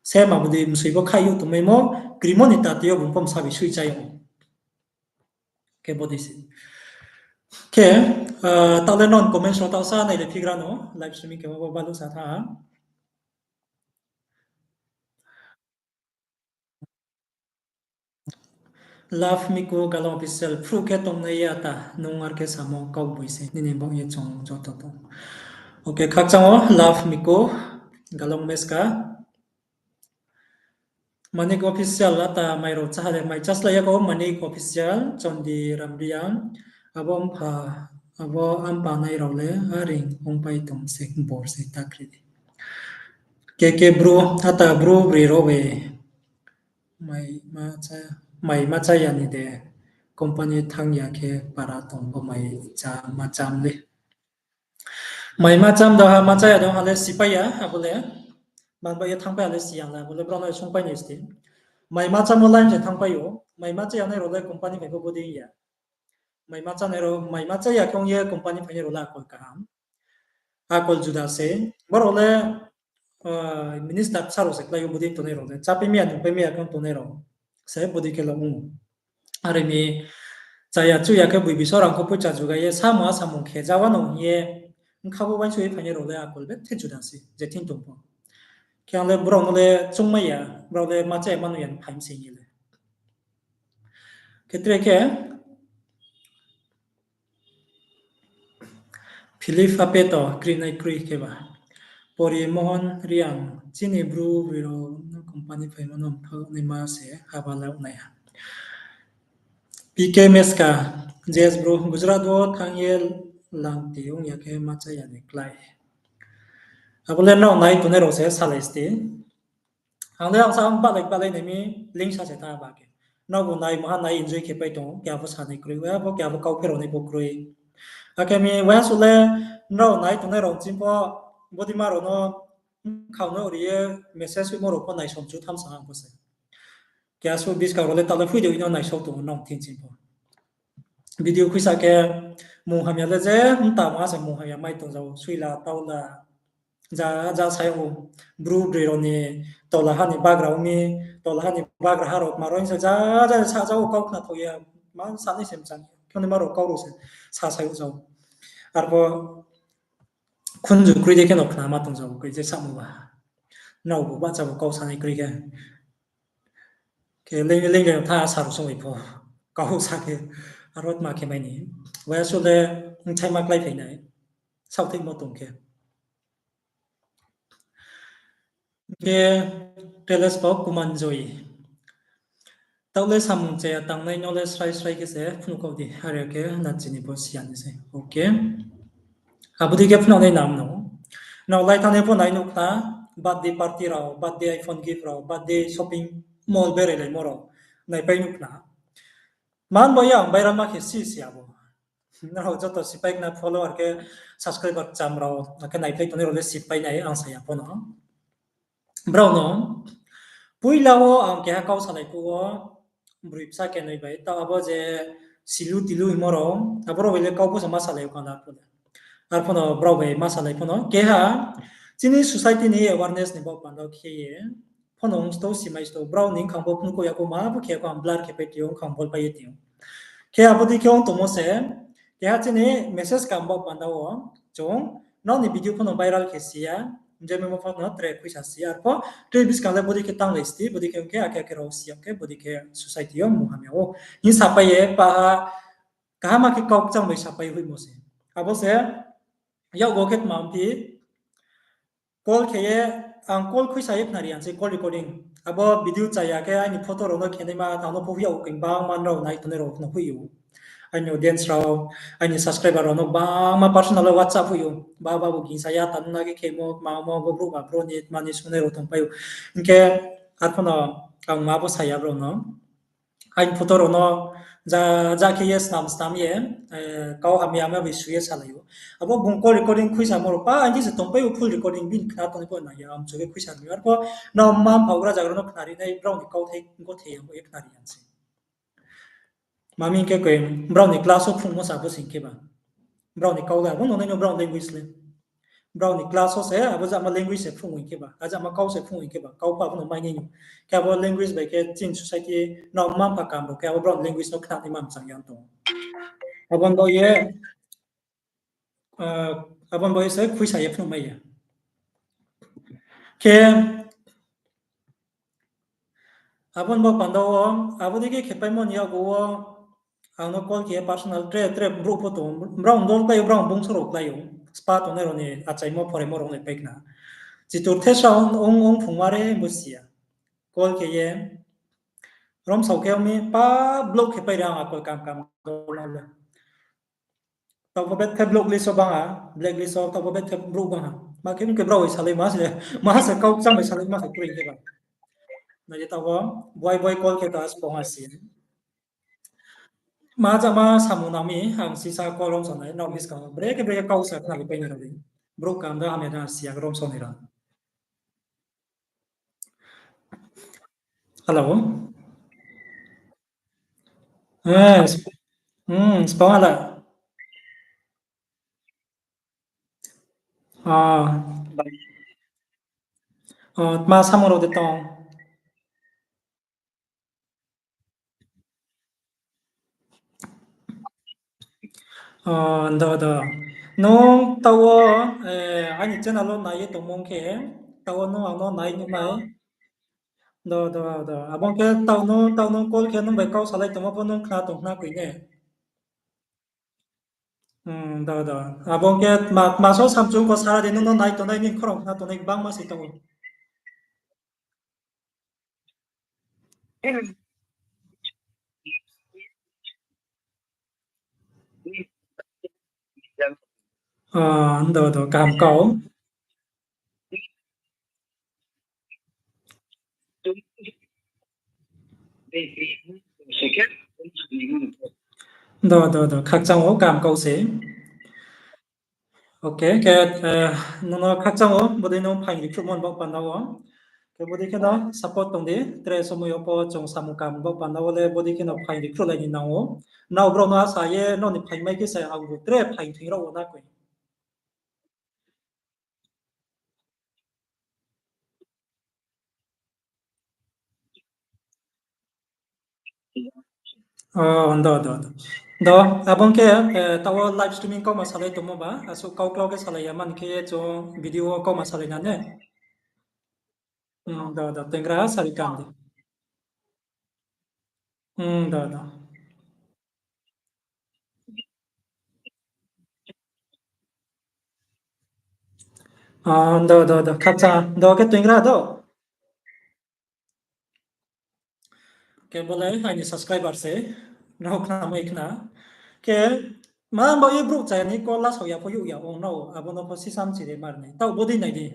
Same abo dei msoi bo khaih youh tongmaimo, krimo ni tati yo bung pho bsa bai soi chá yag ou. Khe bodei se. Khe, ah, taoh le non comments rao taoh sa nai le phigra no, live streaming khe bo baluh sa tha. Love Miku Galong Official, phruh khe tongnai ya ta, nung ar khe samo kaugboise, nini baoh ye chung joto tong. Okay, khakchang wo, Love Miku Galong Meska. Manik Official, ata mai rao chá ha le mai chá slái ya kho, Manik Official, Chondi Ramriang, abo mpha, abo ampa nai rao le, a ring ongpai tong se, bor se ta kri di. Ke ke bru, ata bru bri rao be, mai ma chá, mai ma chá ya ni de, company thanng ya khe para tong bo mai chá ma cham le. Mai ma cham da ha, ma chá ya da ha le sipai ya, abo le. Bang bai ye thanngpai ya le si ya la, bo le brao no sungpai nai sti. Mai ma chámo line se thanngpai ou, mai ma chá ya nai rao le company phai pho bodei ya. Mai ma chá nai rao, mai ma chá ya khe ong ye company phai nai rao le akol kaham. Akol juda se, brao le, minister bsa rao se klái ou bodei tongnai rao le, chápai mi ya, nungpai mi ya khe tongnai rao se bodei khe lo ong. Are mi chaya chuya khe boi bisa rang kho poicha juga ye samung a samung khe ja wa no hing ye, bkha bo uaingsouh ye phainai rao le akol bethe juda se, je thing tong pho. Khe ang le brao no le choungmai ya, brao le ma chá ya ma nung ya phai mi se hing ye le. Khe tre khe, Philip Apeto, krinai kroi khe ba. Pori Mohon Reang, chini Bru broi rao no company phaimo no mthaoh naima se haba la nai ha. P K Meska, J S Bru, Gujarat wo thanng ye langti ong ya khe ma chá ya ni klái. Abo le nrao nai tongnai rao se salai sti. Ang le ang sa ang balai balai nai mi link sa se tha ba khe. Nrao bo nai maha nai enjoy khe pai tong, keha pho sanai kroi, wa pho keha pho kau pherao nai pho kroi. Akhe mi waiha suh le nrao nai tongnai rao ching pho bodei ma rao no khau no ri ye message hoihmo rao pho naisom chu tham sa ang pho se. Keha suh buskang rao le ta le phui de ino naisao tong nrao thing ching pho. Video khuisa khe mung hamya le je mta ma se mung hamya mai tong jao, suila, taula, ja, ja sa yag ou, Bru broi rao ni tola ha ni bagra ong mi, tola ha ni bagra ha rao ma rao hing se ja, ja sa ja ou kau khna thao ya, ma sanai se mchang, khe ni ma rao kau rao se sa sa yag jao. Arpho khunju kroi de khe no khna ma tong jao, kroi je samo ba. Nrao bo bahcha bo kau sanai kroi khe. Khe leng leng tha sa rao song bai pho. Kau sa khe aro tma khe mai ni. Waiha suh le bthai ma klái phai nai. Saohthaihmo tong khe. Khe Teles pho Kumanjoi. Taoh le samung chaya tangnai no le srai srai khe se phnuh kau di. Are khe na chini bo siya ni se. Okay. Abo dei khe phnuh nai nam no. Nrao lai thanngnai pho nai nuh khna, birthday party rao, birthday iPhone gift rao, birthday shopping mall berai laimo rao naipai nuh khna. Man bo ya ang viral ma khe si si abo. Nrao joto sipai khna follower khe subscriber cham rao, akhe naiphlai tongnai rao le sipai nai ang sa ya pho no. Brao no, poila wo ang keha kau salai phuh wo, broi bsa kenoi bai, taoh abo je silu tilu hingmo rao, abo rao bai le kau pho sa ma salai ou kang arphuh le. Arphuh no brao bai ma salai pho no, keha, chini society ni awareness ni baoh panda khe ye, pho no ong sto, simai sto, brao ni bkhang bo phnuh kau ya kho ma, bo khe ya kho ang blur khe pai ti ou, bkhang bol pai ye ti ou. Khe abo dei khe ong tongmo se, keha chini message kam baoh panda wo, chung, nrao ni video pho no viral khe si ya, je memo pho no tre khuisa si ya, arpho tre buskang le bodei khe tanglai sti, bodei khe ong khe akhe akhe rao si ya khe, bodei khe society yo mung hamya ou. Hing sapai ye, paha, kaham khe kau kchang bai sapai hoihmo se. Abo se, yakgo khe tma mphi, call khe ye, ang call khuisa ye khnari ang se call recording. Abo video chaya khe aini photo rao no khenaima, ang no pho hoih ou, khe bangma nrao nai tongnai rao no hoih ou. Aini audience rao, aini subscriber rao no bangma personal wo WhatsApp hoih ou. Ba, ba bo gingsa ya, tang na khe khemo, ma mo, bo brouh ba brouh ni, tma ni sungnai rao tongpai ou. Hing khe, arphuh no, ang ma bo sa ya brao no. Aini photo rao no ja, ja khe ye snam snam ye, kau hamya hamya bai su ye salai ou. Abo bung call recording khuisamo rao pa, aini se tongpai ou full recording bini khna tongnai pho nai ya, amchu khe khuisa ni. Arpho nrao mma mpha houhgra zagra no khnari nai, brao ni kauthai gothei ya bo ye khnari ya se. Mami khe koi, brao ni class wo phrungmo sa bo sing khe ba. Brao ni kau le abo no nai no brao language le. Brao ni class wo se, abo jama language se phrung ong khe ba, a jama kau se phrung ong khe ba, kau pha abo no mai nai no. Khe abo language bai khe chini society nrao mma mpha kam rao khe abo brao ni language no khnanaima mchang ya tong. Abo no ye, abo no ye se khuisa ye phnuh mai ya. Khe, abo ni bo panda wo, abo dei khe khepaimo ni yakgu wo, ang no call khe ye personal tre, tre brouh pho tong, brao ni dol klái ou, brao ni bungso rao klái ou, spa tongnai rao ni achaimo phoraimo rao ni pai khna. Chitur thesra ong, ong, ong phungma re bo si ya. Call khe ye, romsao khe ong mi pa block khe pai ri ang akol kam kam dol le. Taoh pho bethe block list wo bang ha, blacklist wo taoh pho bethe brouh bang ha. Ma khe ong khe brao bai salai ma se, ma se kau kchang bai salai ma se kroi khe ba. Nai ye taoh pho, boi boi call khe ta spong ha si. Ma jama samung nang mi, ang sisa call romsao nai, nrao buskang wo brekhe brekhe kau sa khnari pai nai rao di. Brouh kam da hamya da si ya romsao nai rao. Hello. Eh, sp-, hmm, spong hala. Ah. Oh, tma samung rao de tong? Oh, do, do. Nung taoh wo, eh, aini channel wo nai ye tongmung khe, taoh wo nung ang no nai nuh nai. Do, do, do. Abo khe taoh nung, taoh nung call khe nung bai kau salai tongmo pho nung khna tong khna koi ne. Hmm, do, do. Abo khe ma, ma so samchung ko sara di nung no nai tongnai ni khorang khna tongnai bangma se tong ou. Ah, do, do, kaham kau. Do, do, do, khakchang ou, kaham kau se. Okay, khe, eh, nung no khakchang ou, bodei no phaing ri khruhmo ni baoh panda wo. Khe bodei khe no support tong di, tre somoi yo pho chung samung kaham baoh panda wo le bodei khe no phaing ri khruhlai ni nang ou. Nrao brao no asa ye nrao ni phaing mai khe se ang bu tre phaing thing rao wo na koi. Oh, do, do, do. Do, abo khe, eh, taoh wo live streaming kauma salai tongmo ba, asuh kau klau khe salai ya mani khe chung video wo kauma salai na ne. Hmm, do, do, tengra sari kam di. Hmm, do, do. Ah, do, do, do, khakchang, do khe tuingra do. Khe bo le aini subscriber se, nrao khna mai khna. Khe, ma ba ye brouh chaya ni call lasao ya pho youh ya ong nrao, abo no pho sisam chiri mar nai. Taoh bodei nai di.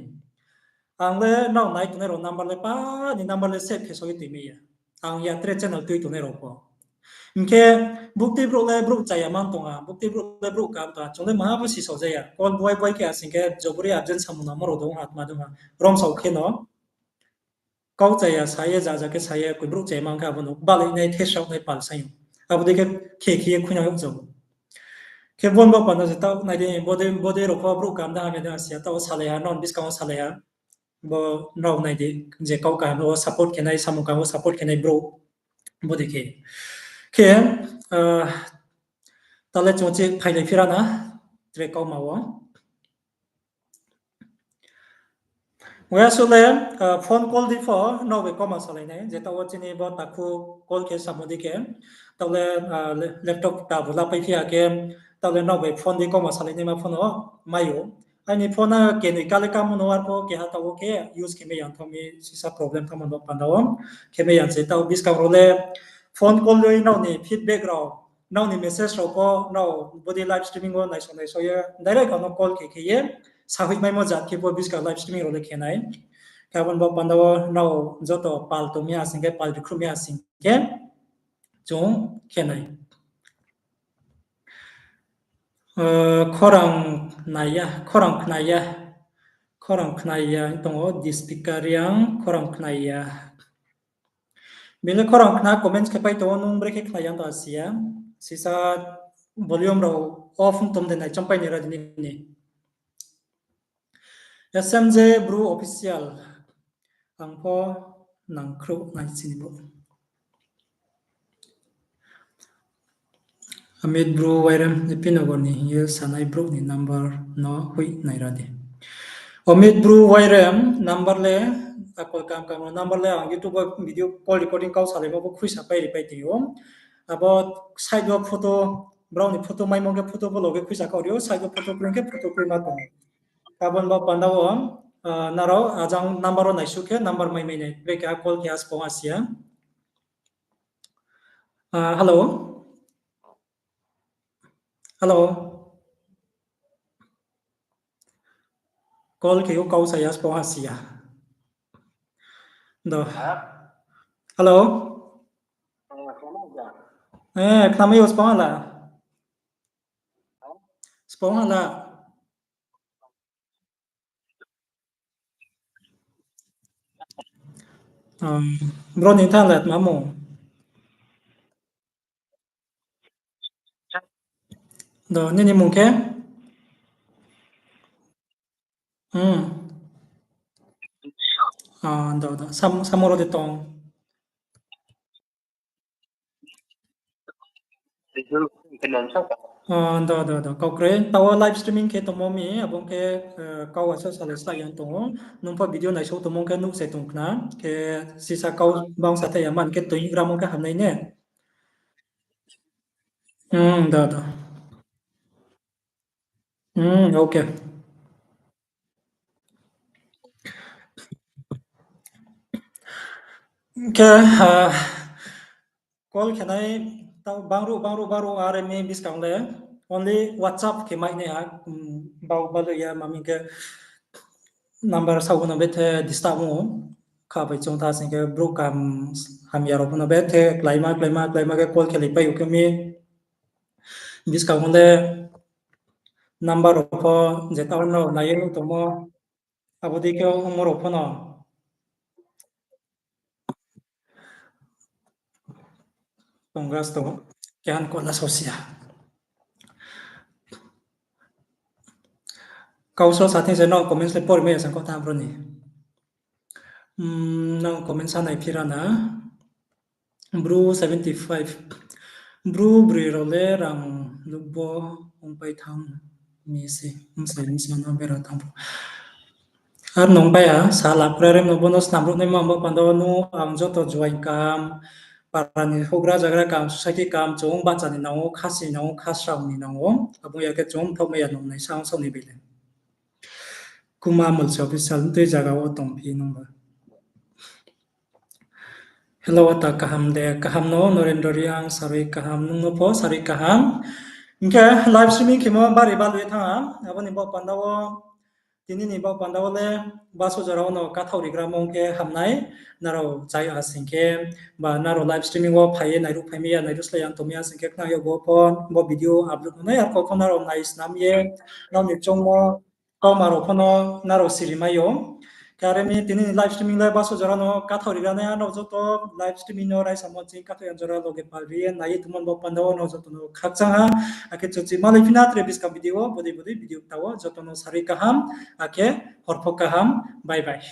Ang le nrao nai tongnai rao number le pa ni number le save khe soi ye tuimai ya. Ang ya tre channel tui tongnai rao pho. Hing khe, bukti brouh le brouh chaya man tong ha, bukti brouh le brouh kam tong ha, chung le maha pho sisao ja ya. Call buai buai khe asing khe, jobori urgent samung nangmo rao dong ha, tma dong ha. Romsao khe no. Kau chaya sa ye, ja ja khe sa ye, koi brouh chaya man khe abo no balai nai, thesrao nai pal sa ou. Abo dei khe khe khe ye khuinang yag jao. Khe bo ni baoh panda se taoh nai di, bodei, bodei rao pho brouh kam da ha, me da ha si ya, taoh salai ha, nrao ni buskang wo salai ha. Bo nrao nai di, je kau kaham wo support khe nai, samung kaham wo support khe nai brouh. Bodei khe. Khe, ah, ta le chung chi phailai phira na, tre kauma wo. Waya su le, ah, phone call di pho, nrao bai kauma salai nai, je taoh wo chini bo takhu call khe samo di khe, taoh le, ah, le-, laptop ta bu lapai phi ya khe, taoh le nrao bai phone di kauma salai naima phone wo mai ou. Aini phone a kenoi kale kamo no arpho keha taoh wo khe use khe mai ya thanng mi sisa problem thanngmo no panda wo khe mai ya se taoh buskang rao le phone call ri nrao ni feedback rao, nrao ni message rao pho nrao bodei live streaming wo naisao naisao ye direct ang no call khe khe ye sahoih maimo jat khe pho buskang live streaming rao le khe nai. Khe abo ni bo panda wo nrao joto pal tong mi asing khe, pal rikhruh mi asing khe chung khe nai. Eh, khorang nai ya, khorang khnai ya, khorang khnai ya tong ou, Dispika Reang, khorang khnai ya. Bini khorang khna comments khe pai tong ou, nung brekhe khnai ya to asi ya. Sisa volume rao off ong tom de nai, chongpai ni ra di nini. S M J Bru Official. Ang pho nangkhruh nai chini bo. Amit Bru Wairem, Epinogor ni hing ye sanai brouh ni number no hoih nai ra di. Amit Bru Wairem, number le, akol kam kam number le, ang YouTube wo video call recording kau salaimo bo khuisa pai ri pai tong ou. Abo side wo photo, brao ni photo maimo khe photo bo loge khuisa kau ri ou, side wo photo kroi khe photo kroi ma tong ou. Abo ni bo panda wo, ah, nrao ajang number wo naisuh khe number mai mai nai, brekhe a call khe a spong asi ya. Ah, hello. Hello. Call khe ou kau sa ya, spong ha si ya. Do. Hello. Eh, khnamai ou spong ha la. Spong ha la. Bro ni thanng le tma mung? Do, nini mung khe? Hmm. Do, do. Sam-, samoro de tong. Do, do, do. Kau kroi, taoh wo live streaming khe tongmo mi, abo khe, kau asa salai slái yang tong ou. Nung pho video naisouh tongmo khe nuh se tong khna, khe sisa kau bangsa thai ya man khe toing gra mo khe hamnai ne. Hmm, do, do. Hmm, okay. Khe, call khe nai, bangruh, bangruh, bangruh, are mi buskang le, only WhatsApp khe mai nai ha, bau balu ya, mami khe number sao no bethe disturb mo, kha bai chung ta sing khe brouh kaham, hamya rao pho no bethe kláima, kláima, kláima khe call khe lai pai ou khe mi, buskang le number rao pho je taoh no nai ye tongmo, abo dei khe ongmo rao pho no. Congrats to, keha ni kau la sosi ya. Kau so sa thing se no comments le pori mai ya sang kau tha bro ni. Nang comment sa nai phira na. Bru seventy five. Bru broi rao le rang lukbo ongpai thanng mi se, msai msa no bera thanng pho. Ar nung bai ya, sa la kra rem no bo no snam ruh naima bo panda wo no ang joto join kaham, para ni houhgra zagra kaham, society kaham, chung bahcha ni nang ou, khasi nang ou, khasrao ni nang ou, abo ya khe chung mthaoh mai ya nung nai sa ang sao ni bai le. Kuma Mulsi official tui zaga wo tongphi nungba. Hello, ata kaham de, kaham no, Norendra Reang, sarui kaham, nung no pho sarui kaham. Hing khe live streaming khemo bari balu ye thanng ha, abo ni baoh panda wo, tini ni baoh panda wo le, baso jora wo no kathaoh rigra mo khe hamnai, nrao chai ha sing khe, ba nrao live streaming wo phai ye nairuh phai mi ya, nairuh slái ya tong mi ya sing khe, khna yo bo pho, bo video upload nai, ar kho pho nrao nai snam ye, nrao ni choungmo, kauma rao pho no nrao siri mai ou. Khe are mi tini ni live streaming le baso jora no kathaoh rigra nai ha, nrao joto live streaming no raisamo ching kathaoh ya jora loge pal ri ye nai ye tongmo ni baoh panda wo nrao joto no khakchang ha. Akhe chuchi malai phina tre buskang video wo, bodei bodei video kta wo joto no sarui kaham, akhe hor pho kaham, bye bye.